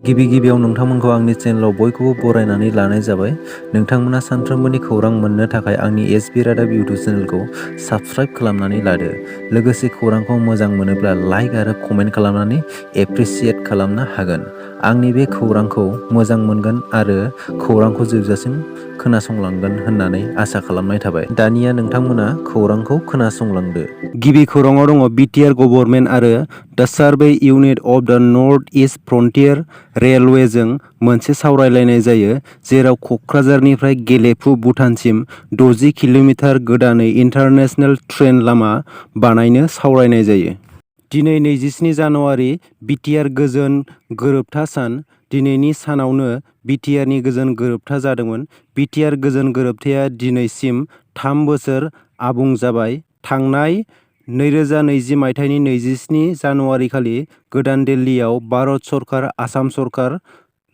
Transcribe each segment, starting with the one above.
गिबियाव नोंथांमोनखौ आंनि चेनेलाव बयखौबो बरायनानै लानाय जाबाय। नोंथांमोना सानफ्रोमबोनि खौरां मोननो थाखाय आंनि एसबि रादाब इउटुब चेनेलखौ साबस्क्राइब खालामनानै लादो। लोगोसे खौरांखौ मोजां मोनोब्ला लाइक आरो कमेन्ट खालामनानै एप्रिसियेट खालामनो हागोन। आंनि बे खौरांखौ मोजां मोनगोन आरो खौरांखौ जोबजासिम खोनासंलांगोन होननानै आसा खालामनाय थाबाय। दानिया नोंथांमोना खौरांखौ खोनासंलांदो। गिबि खौराङाव दङ BTR गभर्नमेन्ट आरो the survey unit of the North East Frontier रेलवेजों मोनसे सावरायलायनाय जायो, जेराव क'क्राझारनिफ्राय गेलेफु भुटानसिम 60 किल'मिटार गोदानै इन्टारनेशनेल ट्रेन लामा बानायनो सावरायनाय जायो। दिनै 27 जानुवारि BTR गोजोन गोरोबथा सान। दिनैनि सानावनो BTRनि गोजोन गोरोबथा जादोंमोन। BTR गोजोन गोरोबथाया दिनैसिम 3 बोसोर आबुं जाबाय। थांनाय 2020 मायथाइनि 27 जानुवारिखालि गोदान दिल्लीयाव भारत सरकार, आसाम सरकार,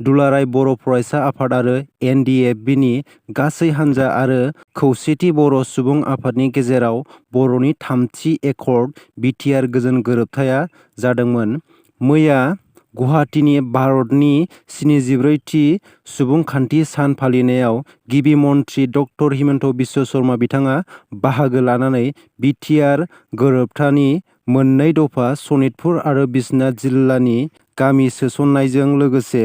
दुलाराय बर' फरायसा आफाद आरो NDFB-नि गासै हानजा आरो खौसेथि बर' सुबुं आफादनि गेजेराव बर'नि थामथि एकर्ड BTR गोजोन गोरोबथाया जादोंमोन। मैया गुवाहाटीनि भारतनि 74थि सुबुंखान्थि सान फालिनायाव गिबि मन्थ्रि डक्टर हिमन्त बिश्व शर्मा बिथाङा बाहागो लानानै BTR गोरोबथानि मोननै दफा सनितपुर आरो बिश्वनाथ जिल्लानि गामि सोसननायजों लोगोसे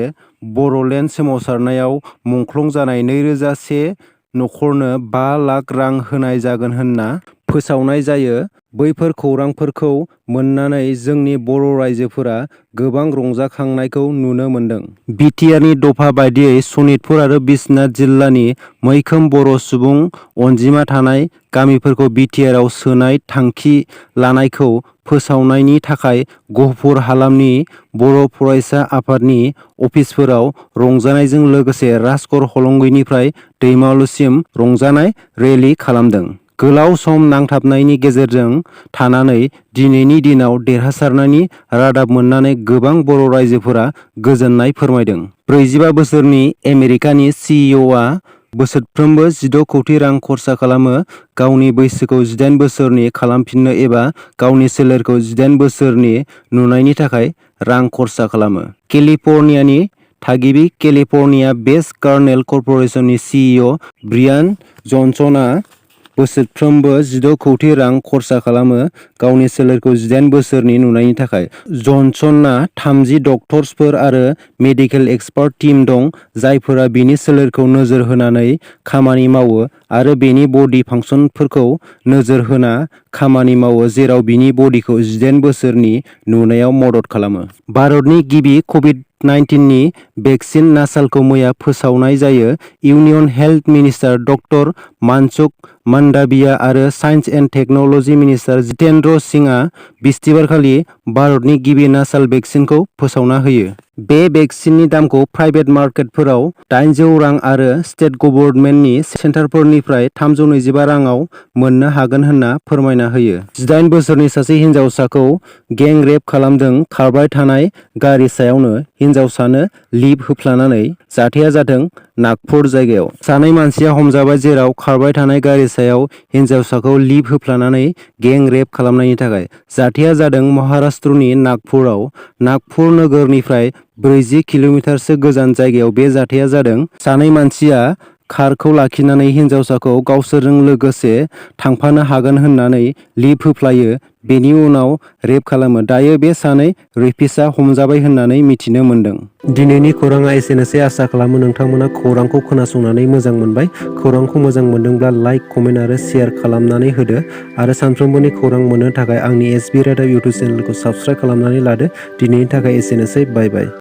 बर'लेण्ड सोमावसारनायाव मुंख्लं जानाय 2001 नखरनो 5 लाख रां होनाय जागोन होनना फोसावनाय जायो। बैफोर खौरांफोरखौ मोननानै जोंनि बर' रायजोफोरा गोबां रंजाखांनायखौ नुनो मोन्दों। BTRनि दफा बायदियै सनितपुर आरो बिश्वनाथ जिल्लानि मैखोम बर' सुबुं अनजिमा थानाय गामिफोरखौ BTRआव सोनाय थांखि लानायखौ फोसावनायनि थाखाय गहपुर हालामनि बर' फरायसा आफादनि अफिसफोराव रंजानायजों लोगोसे राजखर हलंगिनिफ्राय दैमालुसिम रंजानाय रेलि खालामदों। गोलाव सम नांथाबनायनि गेजेरजों थानानै दिनैनि दिनाव देरहासारनायनि रादाब मोननानै गोबां बर' रायजोफोरा गोजोननाय फोरमायदों। 45 बोसोरनि आमेरिकानि CEO-आ बोसोरफ्रोमबो 16 कौटि रां खरसा खालामो, गावनि बैसोखौ 18 बोसोरनि खालामफिननो एबा गावनि सोलेरखौ 18 बोसोरनि नुनायनि थाखाय रां खरसा खालामो। केलिफर्नियानि थागिबि केलिफर्निया बेस्ड कार्नेल कर्परेसननि CEO ब्रियान जनसनआ बोसोरफ्रोमबो 16 कौटि रां खरसा खालामो, गावनि सोलेरखौ 18 बोसोरनि नुनायनि थाखाय। जनसनआ 30 डक्टर्सफोर आरो मेडिकेल एक्सपार्ट टीम दं, जायफोरा बिनि सोलेरखौ नोजोर होनानै खामानि मावो आरो बेनि बडि फांसनफोरखौ नोजोर होना खामानि मावो, जेराव बिनि बडिखौ 18 बोसोरनि नुनायाव मदद खालामो। भारतनि गिबि Covid-19नि भेक्सिन नासालखौ मैया फोसावनाय जायो। Union health minister doctor Mansukh Mandaviya आरो science and technology minister Jitendra सिंहआ बिस्तिबारखालि भारतनि गिबि नासाल भेक्सिनखौ फोसावना होयो। बे भेक्सिननि दामखौ प्राइभेट मार्केटफोराव 800 रां आरो स्टेट गभर्नमेन्टनि सेन्टारफोरनिफ्राय 325 राङाव मोननो हागोन होनना फोरमायना होयो। 18 बोसोरनि सासे हिन्जावसाखौ गें रेप खालामदों। खारबाय थानाय गारि सायावनो हिन्जावसानो लिफ्ट होफ्लानानै जाथाया जादों नागपुर जायगायाव। सानै मानसिया हमजाबाय, जेराव खारबाय थानाय गारि सायाव हिन्जावसाखौ लिफ्ट होफ्लानानै गें रेप खालामनायनि थाखाय। जाथाया जादों महाराष्ट्रनि नागपुराव। नागपुर नोगोरनिफ्राय 40 किल'मिटारसो गोजान जायगायाव बे जाथाया जादों। सानै मानसिया कारखौ लाखिनानै हिन्जावसाखौ गावसोरजों लोगोसे थांफानो हागोन होननानै लिफ्ट होफ्लायो, बेनि उनाव रेप खालामो। दायो बे सानै रेपिस्टआ हमजाबाय होननानै मिथिनो मोन्दों। दिनैनि खौराङा एसेनोसै। आसा खालामो नोंथांमोना खौरांखौ खोनासंनानै मोजां मोनबाय। खौरांखौ मोजां मोनदोंब्ला लाइक, कमेन्ट आरो शेयार खालामनानै होदो आरो सानफ्रोमबोनि खौरां मोननो थाखाय आंनि एसबि रादाब इउटुब चेनेलखौ साबस्क्राइब खालामनानै लादो। दिनैनि थाखाय एसेनोसै। बाय बाय।